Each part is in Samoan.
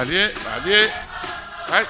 Malie, malie. Ai.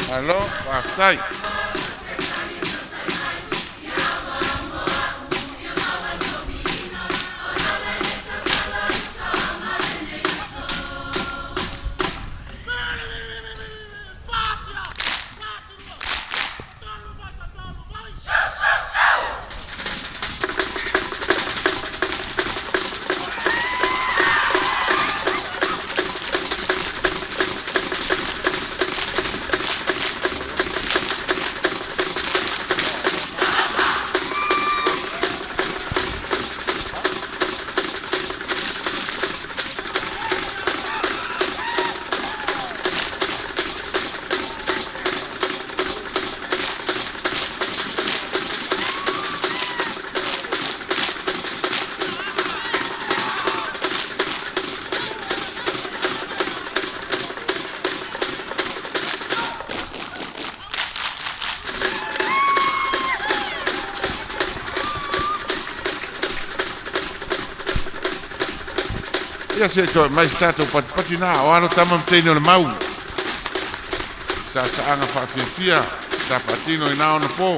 Malo, faafetai. Ia se toe mai se tatou patipati na o alo tama ma teine o le mau. Saasaaga faafiafia sa faatino i na ona po.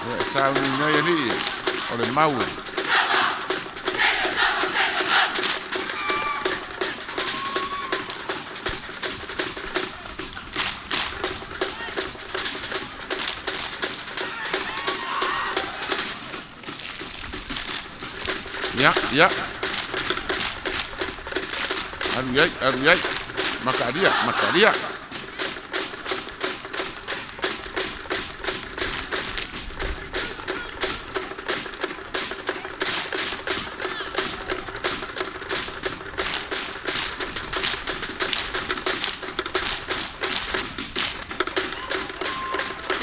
Ia e sauni nei alii o le mau e. Ia, ia. Alu i ai, alu i ai. Mataalia, mataalia.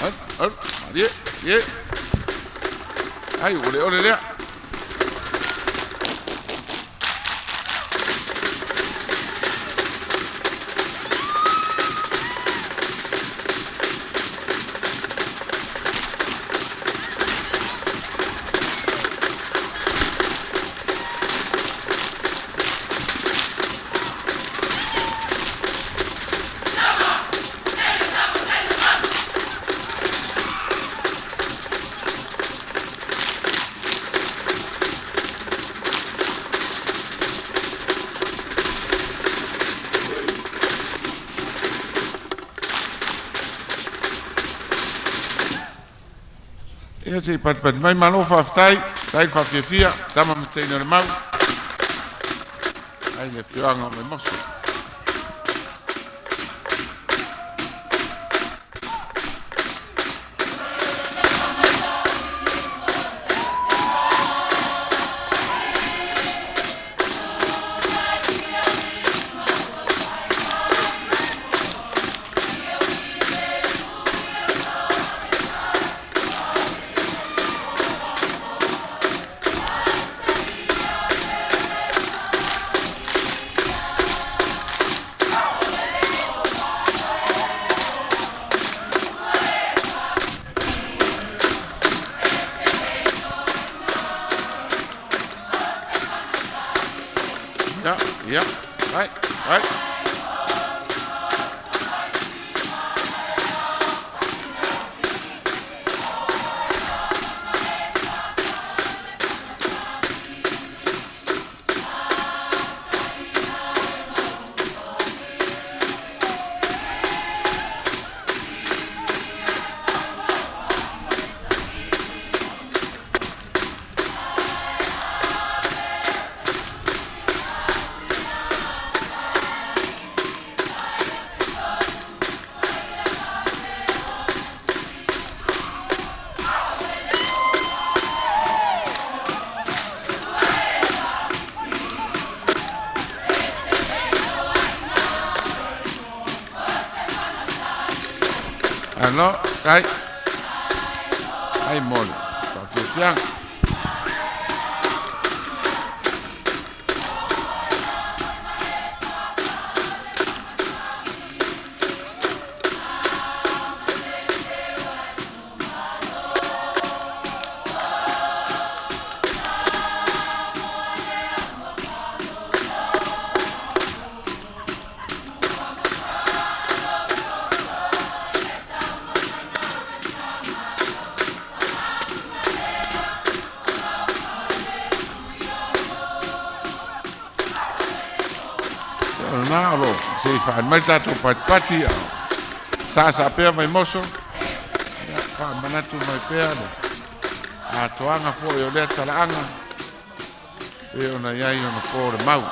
Alu, alu, malie, malie. Ai, ua le ole lea. Ia se i patipati mai, malo faafetai, tai le faafiafia, tama ma teine o le mau. Ai le afioaga o Vaimoso. Ia, ai, ai. Alo, kai. Ai mole. Faafiafiaga. O lena o lo se i faali mai tatou patipati a sa pea Vaimoso. Ia, faamanatu mai pea le atoaga foi o lea talaaga pe ona i ai ona po le mau.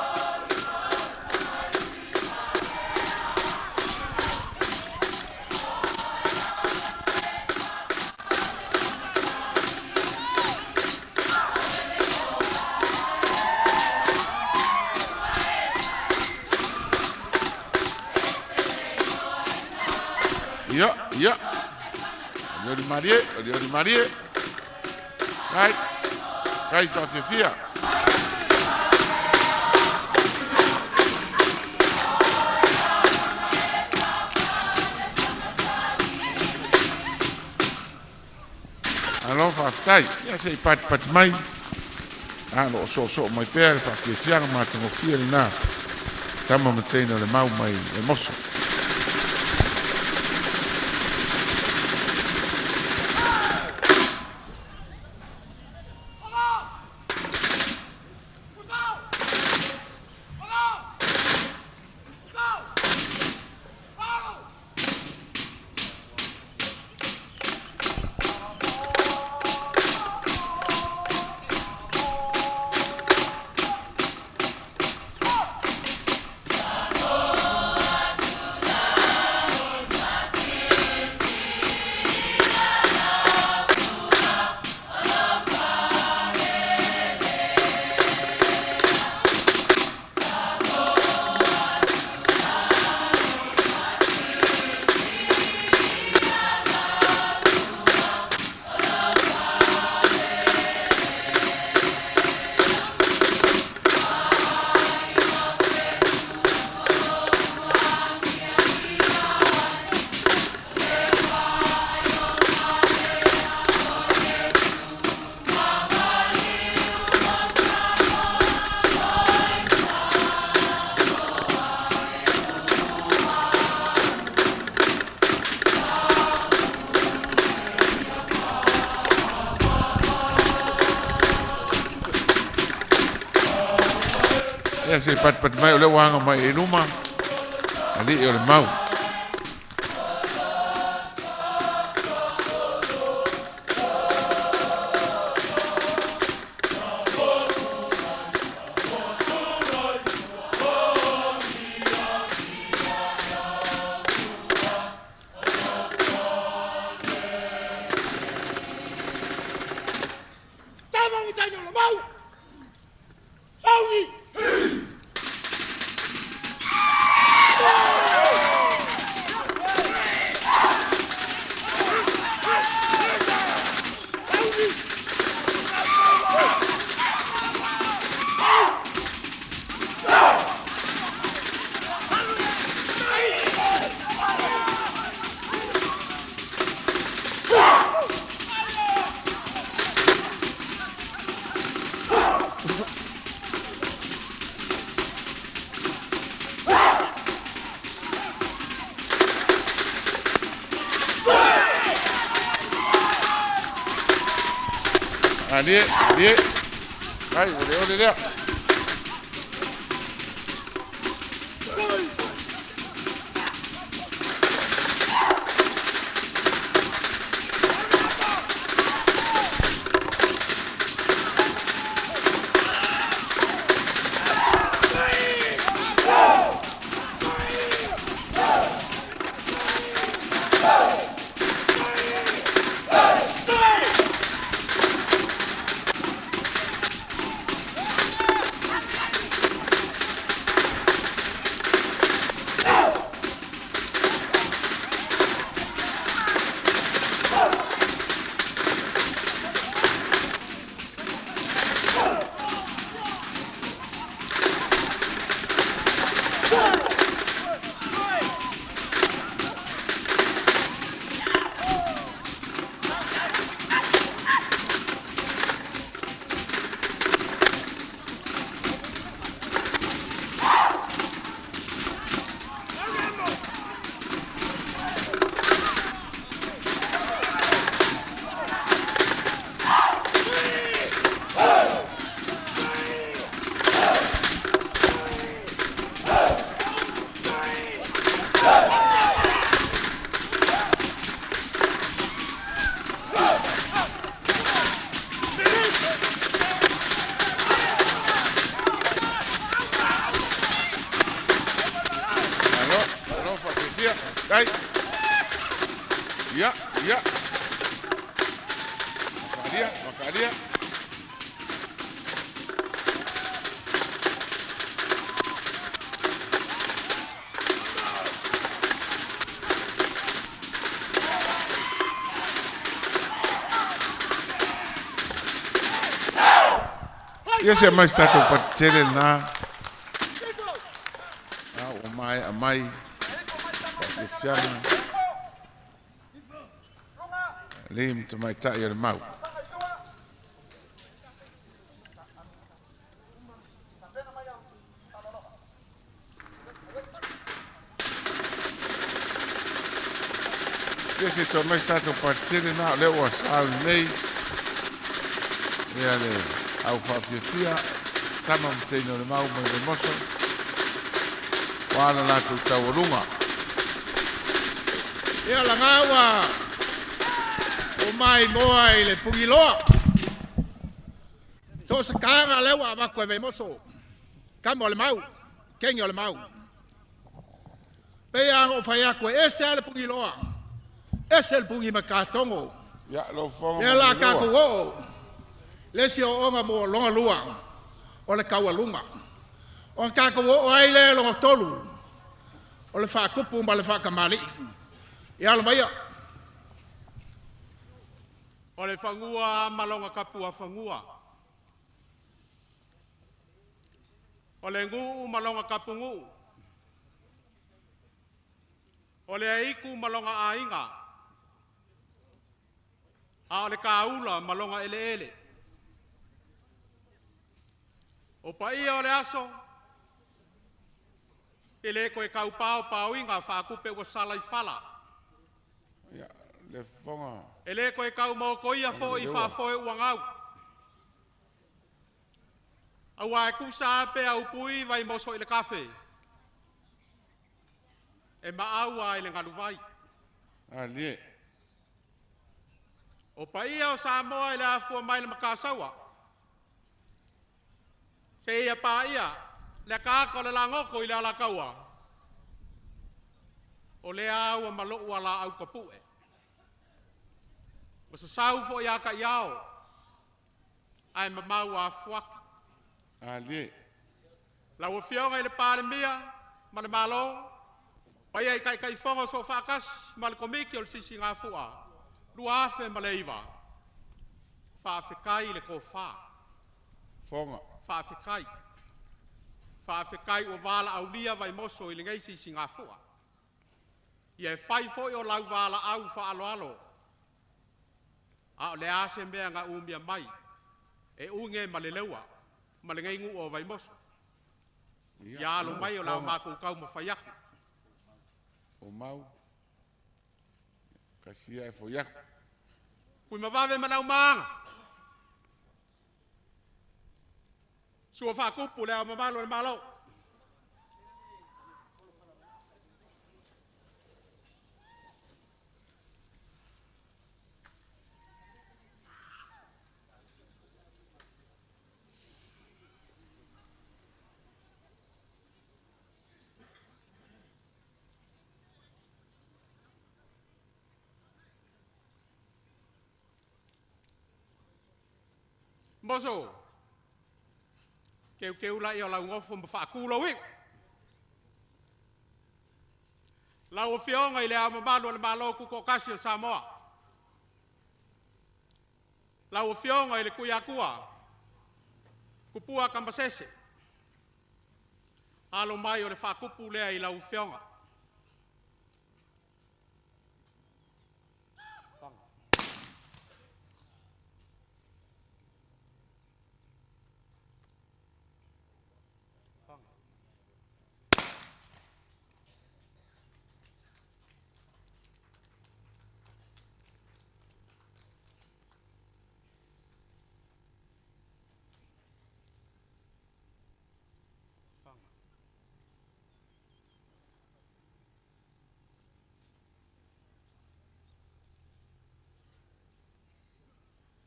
Ia, ia. Olioli malie, olioli malie. Kai, kai faafiafia. Alo faafetai. Ia se i patipati mai. A lo o soosoo mai pea le faafiafiaga matagofie lena. Tama ma teine o le mau mai Vaimoso. Ia se i patipati mai o lea ua aga mai i luma alii o le mau. Tama ma teine o le mau! Sauni! Malie, malie. Ai, o le ole lea. Malo, malo faafefea. Ai. Ia, ia. Makaalia, makaalia. Ia se mai se tatou patele lena. A ua maea mai faafiafiaga alii ma tamaitai o le mau. Ia se toe mai se tatou patele lena o lea ua sao lelei ia le au faafiafia tama ma teine o le mau mai Vaimoso ua ala latou taualuga. Ia laga ua o maimoa i le pugiloa. So o se kaga lea ua avatu e Vaimoso, tama o le mau, kegi o le mau. Pei lava ona ou fai atu e ese lava le pugiloa, ese le pugi makatogo. Ia, lau fofoga Lea la ma tatou lua. Oo, le isi ooooga mo lona lua o le taualuga. Ona tatou oo ai lea i lona tolu, o le faatupu ma le faatamalii. Ia alo maia. O le fagua ma lona tapuafanua. O le nuu ma lona tapunuu. O le aitu ma lona aiga. A o le kaula ma lona eleele. O paia o le aso, e le toe tau paopaoina faatupe ua sala i fala. Ia, le fofoga E le toe tau maotoia foi leua. faafoe uagau. Aua e tusa lava pe aupui Vaimoso i le kafe, e maau lava i le galuvai. Alie. O paia o Samoa i le afua mai le Matasaua, seia paia le akaaka o le lagoto i le Alataua, o lea ua malou alaau tapue. Ua sasau foi a taiao, ae mamau afuaki. Alie. Lau Afioga i le Palemia ma le Malo, paia i Taitaifono Soofaatasi ma le Komiti o le Sisigafua 2009, faafetai i le tofa. Fofoga. Faafetai. Faafetai ua valaaulia Vaimoso i lenei sisigafua. Ia e fai foi o lau valaau faaaloalo, a o le a se mea na umia mai e uge ma le leua ma lenei nuu o Vaimoso. Ia, Ia alo lau mai o le a fofoga. matou taumafai atu. O mau. Kasi ia e foi aku. Tuimavave ma Laumaaga, Sua faakupu le Ao Mamalu o le Malo. Moso, keukeu laia o laugofo ma faatu lou iu. Lau Afioga i le Ao Mamalu o le Malo Tutoatasi o Samoa, lau Afioga i le Tuiatua Tupua Tamasese, alo mai o le faatupu lea i lau Afioga.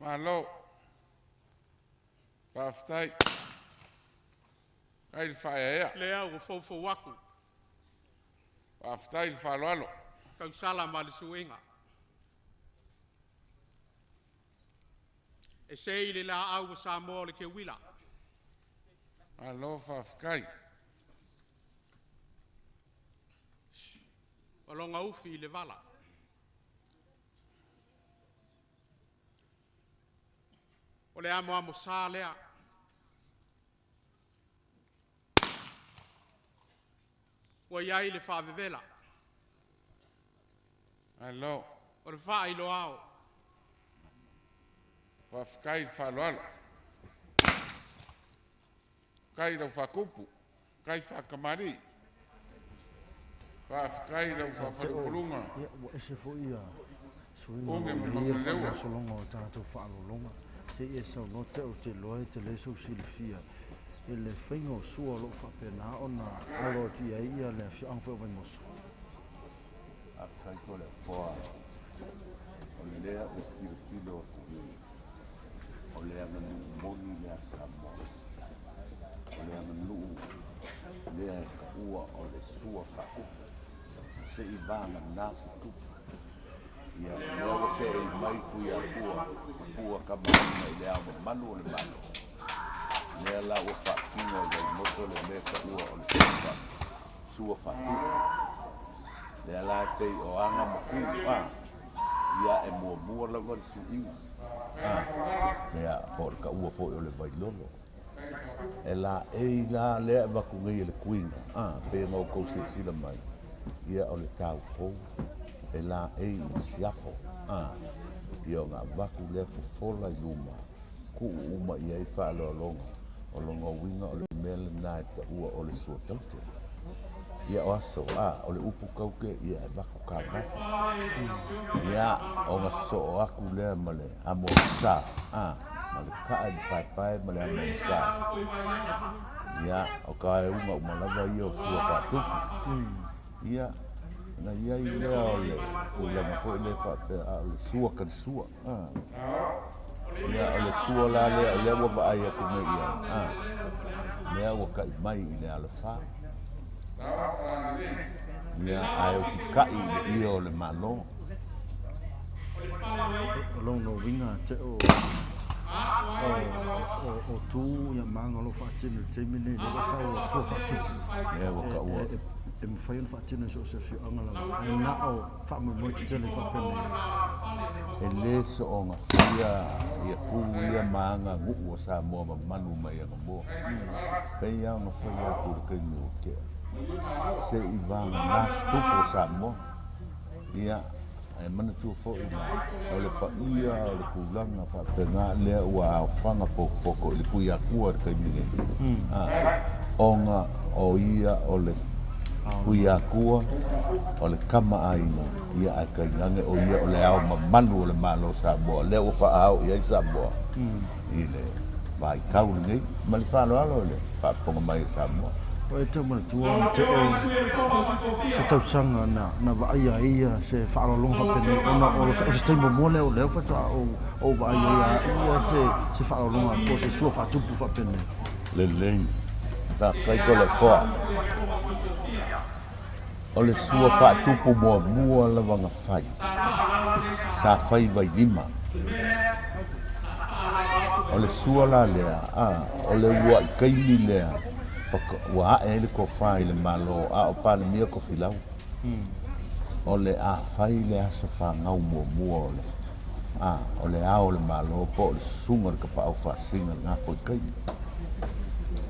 Malo, faafetai. Faafetai le faaeaea. Lea ua foufou atu. Faafetai le faaaloalo. Tausala ma le suiga. E sei le laau o Samoa o le teuila. Malo faafetai. O lona ufi i le vala. O le amoamosā lea. Ua i ai le faavevela. Malo. O le faailoao. Faafetai le faaaloalo. Faafetai i lau faatupu, faafetai faatamalii. Faafetai i lau faafalepuluga. Ia, ua ese foi ia suiga Uge o ma ia Manuleleua. faagasologa o tatou faaaloaloga. Se i e saunoa te ou te iloa e te le sou silafia i le faiga o sua o lo o faapena ona alo atu i ai ia le afioaga foi o Vaimoso. Faafetai foi le Afoa o lea ua tilotilo atu nei, o le aganuu moni lea a Samoa, o le aganuu lea e taua o le sua faakupu, seivagana se tupu. Ia, o lea ua seei mai Tuiatua, Tupua Tamaaiga i le Ao Mamalu o le Malo, lea la ua faatino e Vaimoso le mea e taua o le sua faatupu. Lea la e pei o aga ma tu, a, ia e muamua lava le suiga, a, lea po o le taua foi o le vailolo. E laei la lea e avatu nei e le tuiga, a, pei ona outou silasila mai, ia o le taupou e laei i le siapo, a, ia ona avatu lea fofola i luma, tuu uma i ai faaaloaloga, o lona uiga o le mea lena e taua o le suataute. Ia o aso, a, o le upu taute, ia e avatu taumafa. Ia, ona sosoo atu lea ma le amoamasa, a, ma le kaa i le paepae ma le amoamasa. Ia, o taeuga uma lava ia o sua faatupu. Ia, ona i ai lea o le tulaga foi lea faapea, a o le sua talisua. A, ia, o le sua la lea o lea ua vaai atu nei i ai, a, lea ua ta'i mai i le alafa. Ia, ae ofika'i i le ie o le Malo. O lona uiga te o o tu ia maga o lo o faatino i le taimi lenei, lea ua tau o sua faatupu. Lea ua taua. E mafai ona faatino i so o se afioaga lava, ae na o faamoemoe tetele faapenei. E le soona fia ia tu ia ma aga nuu o Samoa mamalu mai anamua. Pei lava ona fai atu i le taimi ua tea, seivagana se tupu o Samoa. Ia, ae manatua foi la, o le paia o le tulaga faapena lea ua aofaga potopoto i le Tuiatua i le taimi nei, ona o ia o le Tuiatua, o le tama aiga, ia ae tainane o ia o le ao mamalu o le Malo o Samoa, lea ua faaao i ai Samoa i le. Vaitau lenei. Ma le faaaloalo i le faafofoga mai a Samoa. Ua e tau manatua te o se tausaga na, na vaaia ai ia se faaaloaloga faapenei ona o, o se taimi muamua lea o lea faatoa ou, ou vaai ai ia au ia se, se faaaloaloga po o se sua faatupu faapenei. Lelei. Faafetai Toleafoa. O le sua faatupu muamua lava na fai, sa fai i Vailima. O le sua la lea, a, o le uluai taimi lea ua ae ai le tofa i le Malo a o Palemia Tofilau. O le a fai le aso fanau muamua o le, a, o le Ao o le Malo po o le Susuga i le Tapaau Faasisina i lena foi taimi.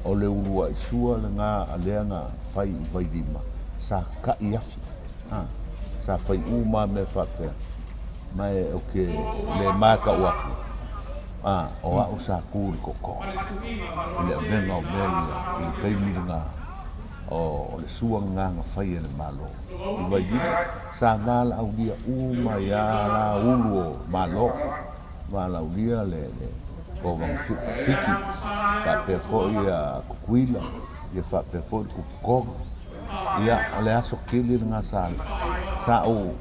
O le uluai sua lena a lea na fai i Vailima, sa ta'i afi, a, sa fai uma lava mea faapea, ma e ou te le matau atu, a, o au sa tu i le tootoo i le avega o mea ia i le taimi lena o le sua lena na fai e le Malo i Vailima, sa valaaulia uma ai lava la ulu o Malo. Valaaulia le Kovana Fiti, faapea foi ia Tutuila, ia faapea foi le Tuputoga. Ia, o le aso tele lena sa, sa ou,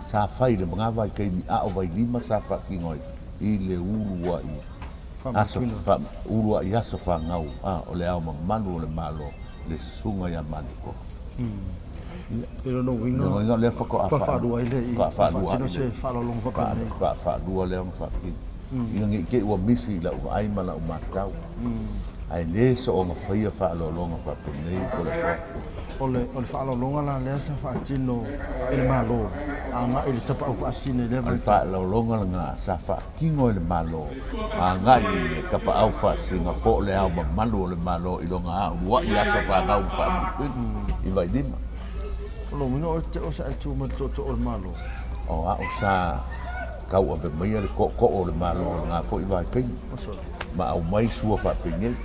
sa fai i le na vaitaimi a o Vailima sa faatino ai i le uluai aso, uluai aso fanau a o le Ao Mamalu o le Malo, le Susuga ia Malietoa. I lona uiga, lea faatoa faalua ai lea i faatino se faaaloaloga faapenei. Faatoa faalua lea ona faatino. Ina ne i te i ua misi i lau vaai ma lau matau, ae le soona faia faaaloaloga faapenei po o le foa. O le faaaloaloga la lea sa faatino e le Malo agai i le tapaau faasina i lea vaitau. O le faaaloaloga lena sa faatino e le Malo agai i le tapaau faasina po o le Ao Mamalu o le Malo i lona uluai aso fanau ma faamulimuliga i Vailima. O lona uiga oe te o sa e tu mai le tootoo o le Malo? O a'u sa tauave maia le tootoo o le Malo i lena foi vaitaimi ma aumai sua faapenei.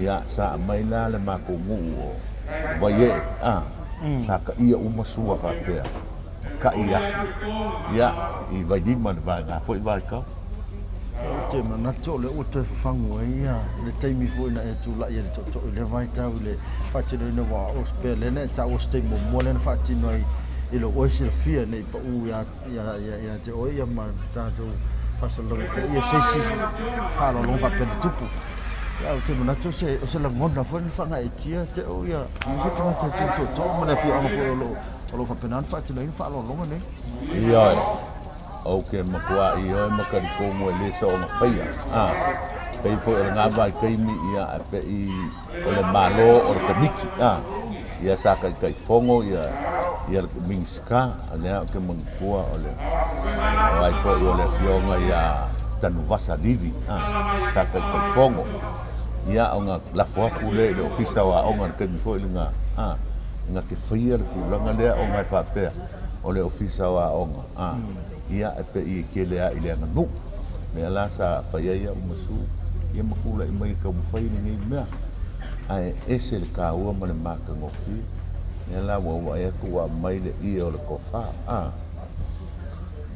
Ia, sa aumai la le matou nuu o Vaiee, a, sa taia uma sua faapea, ma ta'i afi, ia, i Vailima i le vaega foi vaitau. Ou te manatu o lea ua toe fafagu ai ia le taimi foi na e tulai ai i le tootoo i lea vaitau i le faatinoina aua o pea lea na e taua o se taimi muamua lea na faatino ai i lou oe silafia ne i pau ia te oe ia ma tatou faasalalauga foi ia se isi faaaloaloga faapea na tupu. Ia ou te manatu o se lagona foi na faagaeetia te o ia se tagata e tu tootoo ma le afioaga foi o lo o faapena ona faatinoina faaaloaloga nei. Ioe. Ou te matuā ioe ma talitonu e le soona faia. A, pei foi o lena vaitaimi, ia, e pei o le Malo o le Komiti, a, ia sa taitaifono ia, ia le Minisita, a lea ou te manatua o le, o ai foi o le Afioga ia Tanuvasa Livi, a, sa taitaifono. Ia, ona lafo atu lea i le Ofisa o Aoga i le taimi foi lena, a, na te faia le tulaga lea ona e faapea, o le Ofisa o Aoga, a, ia, e pei e tele lava i le aganuu. Lea la sa fai ai au ma sui, ia ma tulai mai e taumafai lenei mea. Ae ese le taua ma le matagofie. Lea la ua ou vaai atu ua aumai le ie o le tofa, a.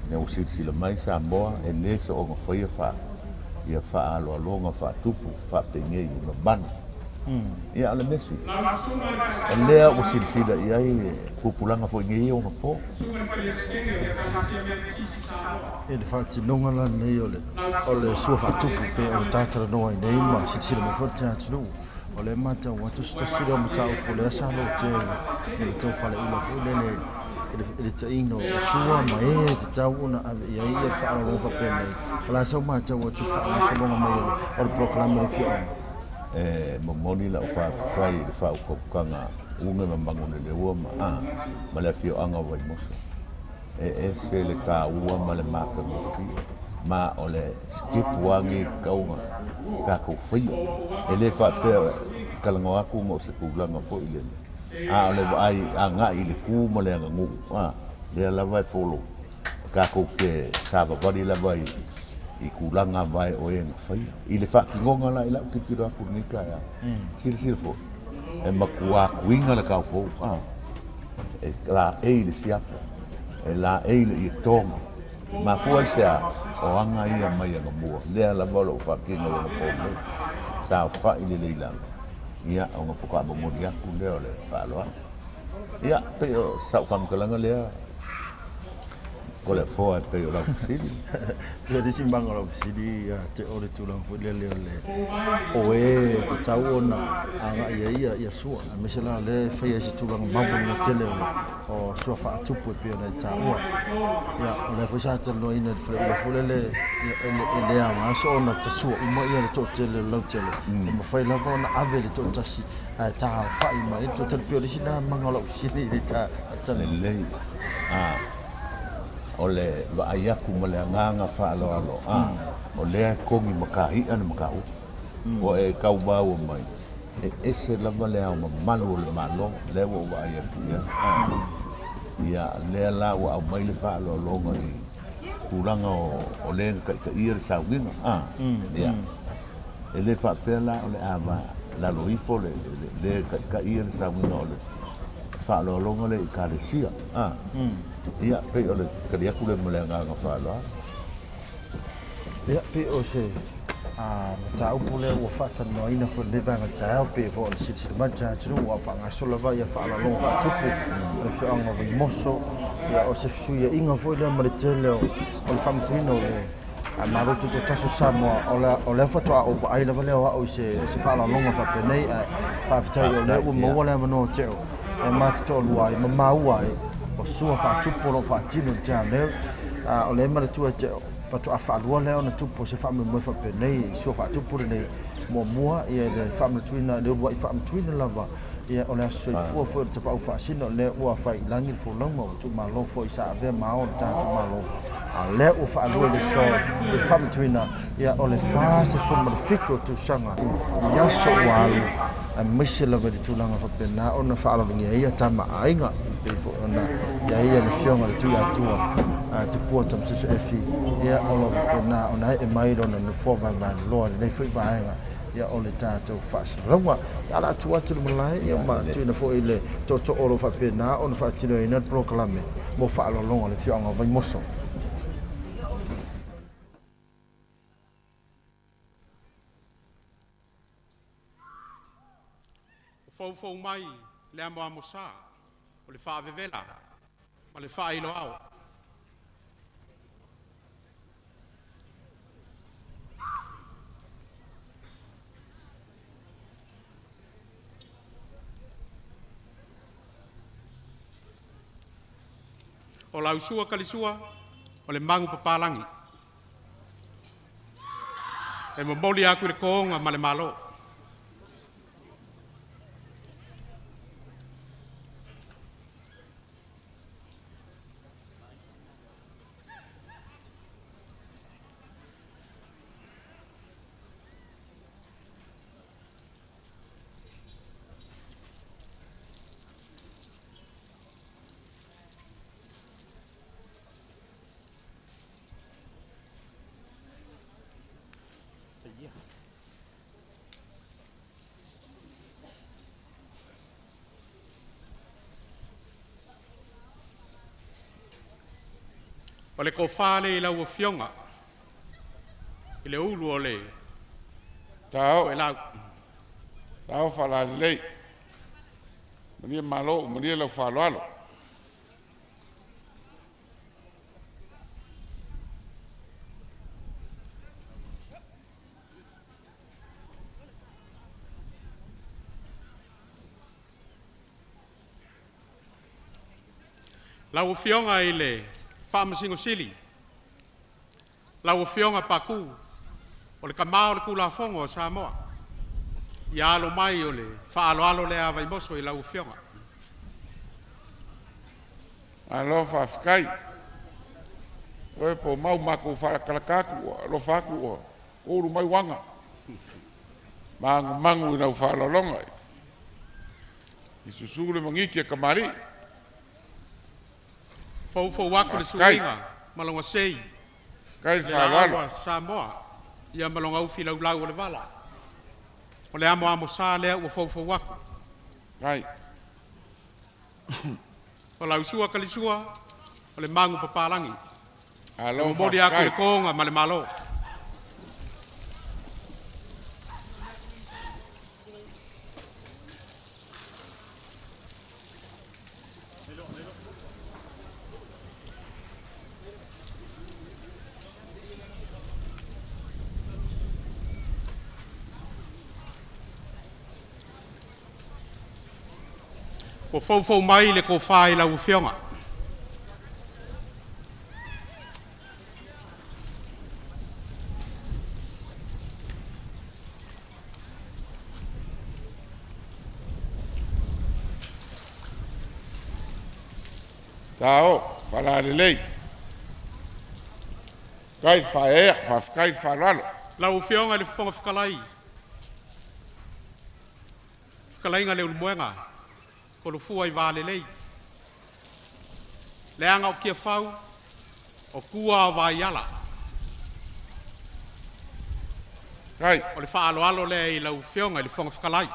Ina ua silasila mai Samoa, e le soona faia faa, ia faaaloaloga faatupu faapenei i mamalu. Ia, o le mea sili, o lea ua silasila i ai le tupulaga foi nei ona po. I le faatinoga la lenei o le, o le sua faatupu pe o le talatalanoa ai nei ma silasila mai foi le atunuu, o lea e matau atu se tasi lea o mataupu lea sa lotea i le tau faleula foi lele i le taina o sua ma e tatau ona ave i ai le faaaloaloga faapenei. O le a sau matau atu i le faagasologa mai o le polokalame a le afioaga? E momoli lau faafetai i le faautautaga uge ma Manuleleua ma a ma le afioaga o Vaimoso. E ese le taua ma le matagofie, ma o le sitepu lava lenei e tatau ona tatou faia. E le faapea e talanoa atu ona o se tulaga foi lele, a o le vaai agai i le tu ma le aganuu, a, lea lava e follow. Tatou te savavali lava i tulaga vae o e na faia. I le faatinoga la i lau tilotilo atu i lenei taeao, silasila foi, e matua tuiga le taupou, a, e laei le siapo, e laei le ietoga. Mafua i se a? O aga ia mai agamua, lea lava o lo o faatino i agapou nei, saofai lelei i lalo, ia, ona faatoa momoli atu lea o le faaaloalo. Ia, pei o sau faamatalaga lea. O le afoa e pei o lau fesili. Pei o le isi maga o lau fesili ia te oe le tulaga foi lele o le o e tatau ona agai ai ia, ia sua, aemaise la o lea e fai ai se tulaga maualuga tele o sua faatupu e pei ona e taua. Ia, o lea foi sa talanoaina i le faleula foi lele, ia, e le aoga soona tasua uma ia le toatele o le lautele, e mafai lava ona ave le toatasi ae taaofai mai ai le toatele. Pei o le isi lena maga o lau fesili i le talanoa. Lelei. A, o le vaai atu ma le agaga faaaloalo, a, o lea e togi matai'a le mataupu. Ua e tau maua mai, e ese lava le ao mamalu o le Malo, lea ua ou vaai atu i ai. A, ia, lea la ua aumai le faaaloaloga i tulaga o, o le na taitaia le sauniga, a, ia, e le faapea la o le a va lalo ifo le, le, le taitaia le sauniga o le faaaloaloga lea i Ekalesia, a, ia, pei o le tali atu lea ma le agaga faaaloalo. Ia, pei o se mataupu lea ua faatalanoaina foi i lenei vaega o le taeao, pei foi ona silasila mai le taeao ua faagasolo lava ia faaaloaloga faatupu o le afioaga o Vaimoso. Ia, o se fesuiaiga foi lea ma le tele o le faamatuina o le Malo Tutoatasi o Samoa, o lea faatoa ou vaai lava lea o au i se faaaloaloga faapenei, ae faafetai o lea ua maua le avanoa o Teo e ma te toalua ai ma maua ai o sua faatupu o lo o faatino i le taeao nei. O lea e manatua e Teo, faatoa faalua lea ona tupu o se faamoemoe faapenei i sua faatupu lenei. Muamua, ia le faamanatuina, le uluai faamanatuina lava ia o le aso soifua foi o le Tapaau Faasino, lea ua fai i lagi le folauga ua tuumalo foi sa avea ma ao o le tatou Malo, a o lea ua faalua i le so i le faamanatuina ia o le 47 o tausaga i aso ua alu, aemaise lava i le tulaga faapena ona faaaloalogia ai ia tama a aiga, pei foi ona i ai ia le Afioga i le Tuiatua Tupua Tamasese Efi, ia o lo o faapena ona ee mai lona nofoa vaevaeloa i lenei foi vaega ia o le tatou faasalalauga. Ia o le a tuu atu i le malae ia ma tuuina foi i le tootoo o lo o faapena ona faatinoina le polokalame mo faaaloaloga a le afioaga o Vaimoso. O foufou mai le amoamosa o le faavevela ma le faailoao. O lau sua kalisua o le magu papalagi. E momoli aku i le koga ma le malo. O le tofa lea i lau Afioga i le ulu o le Tao, Toelau. tao faalalelei. Malie malo, malie lau faaaloalo. Lau Afioga i le Faamasino Sili, lau Afioga Paku, o le tama o le Tulafono a Samoa, ia alo mai o le faaaloalo lea a Vaimoso i lau Afioga. Malo faafetai. Oe po mau matou faalatalata atu ua alofa atu ua ulu mai uaga. Magumagu i lau faaaloaloga. I susu le magiti e kamali'i. Foufou atu le Faafetai. suiga ma lona sei, Faafetai le le faaaloalo. laau a Samoa, ia ma lona ufi laulau o le vala. O le amoamosa lea ua foufou atu. Ai. O lau sua kalisua, o le magu papalagi. Malo Momoli aku faafetai. Le koga ma le malo. Ua foufou mai le tofa i lau Afioga. Tao, faalalelei. Kai faaea, faafetai le faaaloalo. Lau Afioga i le Fofoga Fetalai, fetalaiga Leulumoega, Tolofua i va lelei, leaga o Tiafau o tua o vaiala. Kai. O le faaaloalo lea i lau Afioga i le Fofoga Fetalai.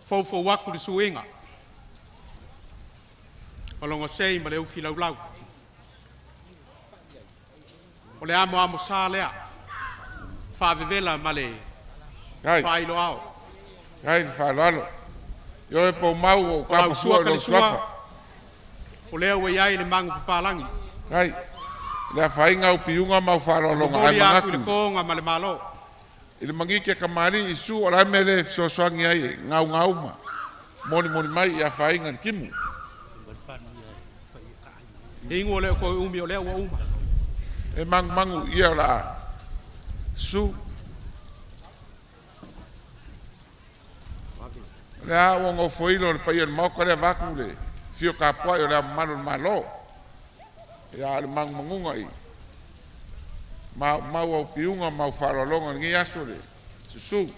Foufou atu le suiga o logo sei ma le ufi laulau. O le amoamo sa lea, faavevela ma le Kai. faailoao. Kai le faaaloalo. Ioe po mau o O lau kapa sua fua i lou kalisua, suafa. O lea ua iai le magu papalagi. Kai. Le afaina o piuga ma au faaaloaloga ae Momoli atu i le manatu. koga ma le malo. I le magike kamali'i su o le a le mea e le fesoasoani ai e gaugauma molimoli mai i afaina i le timu. E igu o leo toe umi o lea ua uma. E magumagu ia o le a su. O le a ua gofoilo le paia o le Maota lea vaeatu le afio tapuai o Le Ao Mamalu o le Malo. Ia, a o le manumanuga i maumau au piuga ma au faaaloaloga i lenei aso le susu.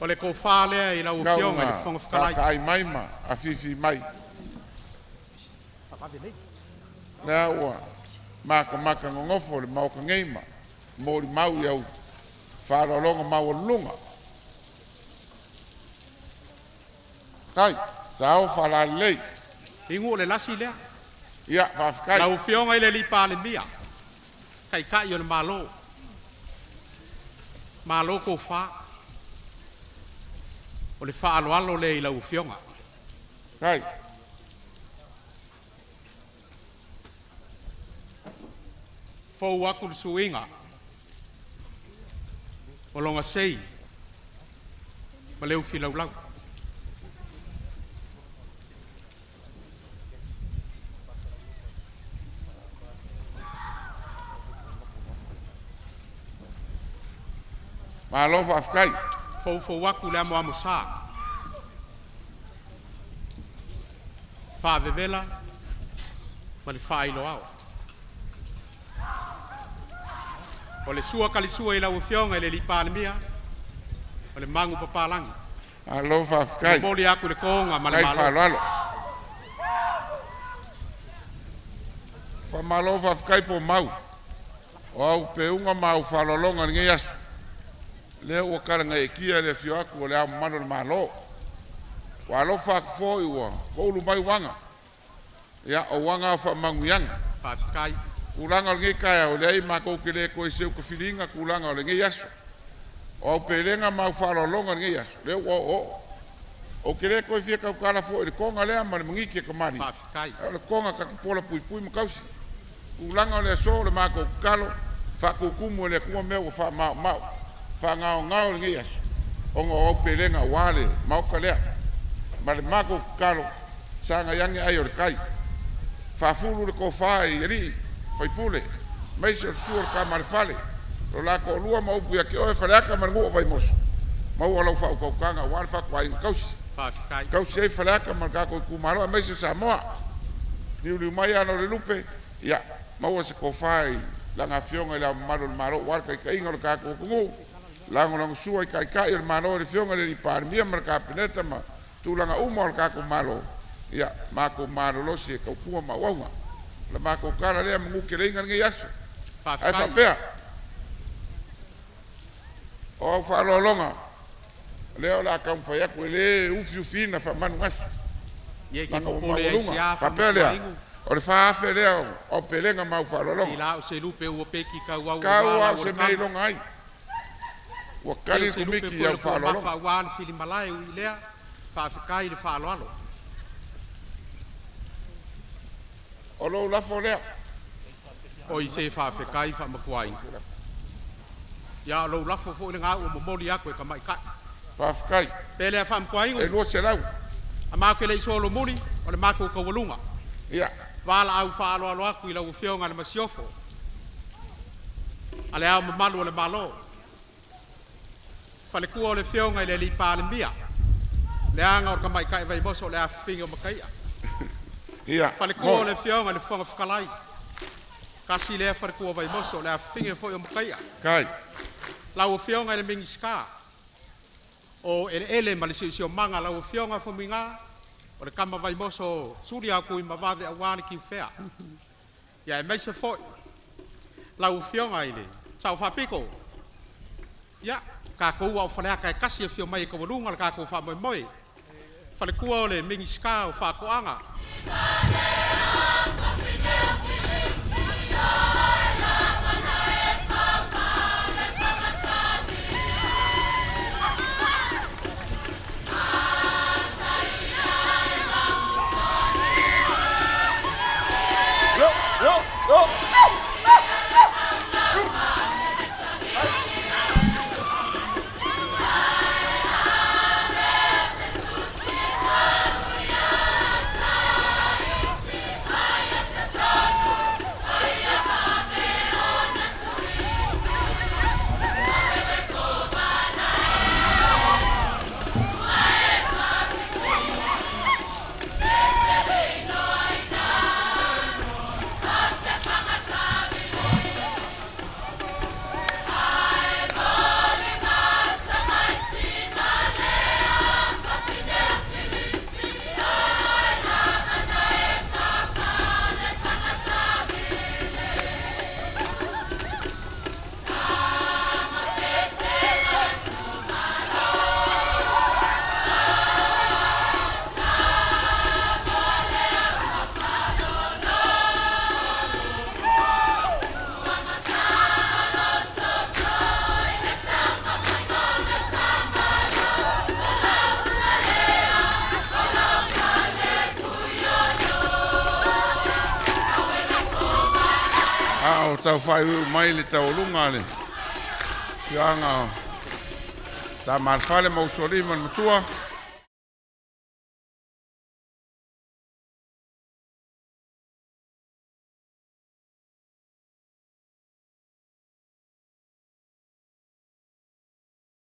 O le tofa lea i lau Tau Afioga i le ina Fofoga Fetalai. taataai mai ma afifi mai. Lea ua matamata nonofo le Maota nei ma molimau i au faaaloaloga maualuluga. Tai, sao faalalelei. Igu o le lasi lea. Ia, faafetai. Lau Afioga i le alii Palemia, Taitai o le Malo, malo tofa. O le faaaloalo lea i lau Afioga. Tai. Fou atu le suiga o loga sei ma le ufi laulau. Malo faafetai. Foufou atu le amoamo sa, faavevela ma le faailoao. O le sua kalisua i lau Afioga i le alii Palemia, o le magu papalagi. Malo faafetai. Momoli atu le toga ma le Kai malo. Faaaloalo. Faamalo faafetai po mau. O au peuga ma au faaaloaloga i lenei aso. Lea ua talagaeetia le afio atu o Le Ao Mamalu o le Malo. Ua alofa atu foi ua toulu mai uaga. Ia, o uaga o faamanuiaga. Faafetai. Tulaga o lenei taeao, leai matou te le toe seutafiliga tulaga o lenei aso. O au pelega ma au faaaloaloga i lenei aso, lea ua oooo. Ou te le toe fia tautala foi i le toga lea ma le magiki e kamali'i, Faafetai. a o le toga tatapola puipui ma tausi. Tulaga o le aso o le matou tatalo, faatutumu e le Atua mea ua faamaomao, faagaogao i lenei aso, ona o aupelega aua le Maota lea. Ma le matou tatalo, sagai ane ai o le tai. Faafulu le tofa i alii faipule, aemaise o le susu o le Tama a le Fale, lo la toalua ma upu ia te oe Faleata ma le nuu o Vaimoso, maua lau faautautaga aua le fatuaiga tausi. Faafetai. Tausi ai Faleata ma le tatou itumalo aemaise o Samoa. Liuliu mai ana o le lupe, ia maua se tofa i Lana Afioga i Le Ao Mamalu o le Malo aua le taitaiga o le tatou atunuu, lagolagosua i Taitai o le Malo i le Afioga i le Alii Palemia ma le Kapeneta ma tulaga uma o le tatou Malo, ia matou malolosi e tautua ma auauna. O le matou tala lea manuteleiga lenei aso. Ae Faafetai. faapea, o au faaaloaloga, lea o le a taumafai atu e le ufiufiina faamanugasi. Ia e te Laga ua popole ai maualuga. se a Faapea lea, faamapuaigu. o le 4,000 lea o aupelega ma au Te faaaloaloga. la o se lupe ua peki kauau Tau aua lava lau o o se le mea kama. iloga ai. Ua E kali o le se lupe Komiti i foi au le fuamafa faaaloaloga. aua le filimalae ui lea. Faafetai le faaaloalo. O lou lafo lea. Oi se faafetai faamapuaiga. Ia o lou lafo foi lena ua momoli atu e tamaitai. Faafetai. Pe lea faamapuaiga. E 200. A matou te le i solomuli, o le matou taualuga. Ia. Valaau faaaloalo atu i lau Afioga i le Masiofo, a Le Ao Mamalu o le Malo, faletua o le Afioga i le Alii Palemia, leaga o le tamaitai Vaimoso o le afafine o Mataia. Ia. Faletua Mo. o le Afioga i le Fofoga Fetalai, tasi lea faletua Vaimoso o le afafine foi o Mataia. Kai. Lau Afioga i le Minisita o Eleele ma le Siosiomaga, lau Afioga Faumuina, o le tama Vaimoso o suli atu i Mavave aua le tiufea. Ia aemaise foi lau Afioga i le Sao Faapito, ia tatou ua o Faleata e tasi e afio mai e taualuga le tatou faamoemoe. Faletua o le Minisita o Faatoaga, A o tau faaiuiu mai le taualuga a le afioaga o Tamaalefale ma Usoalii ma le Matua.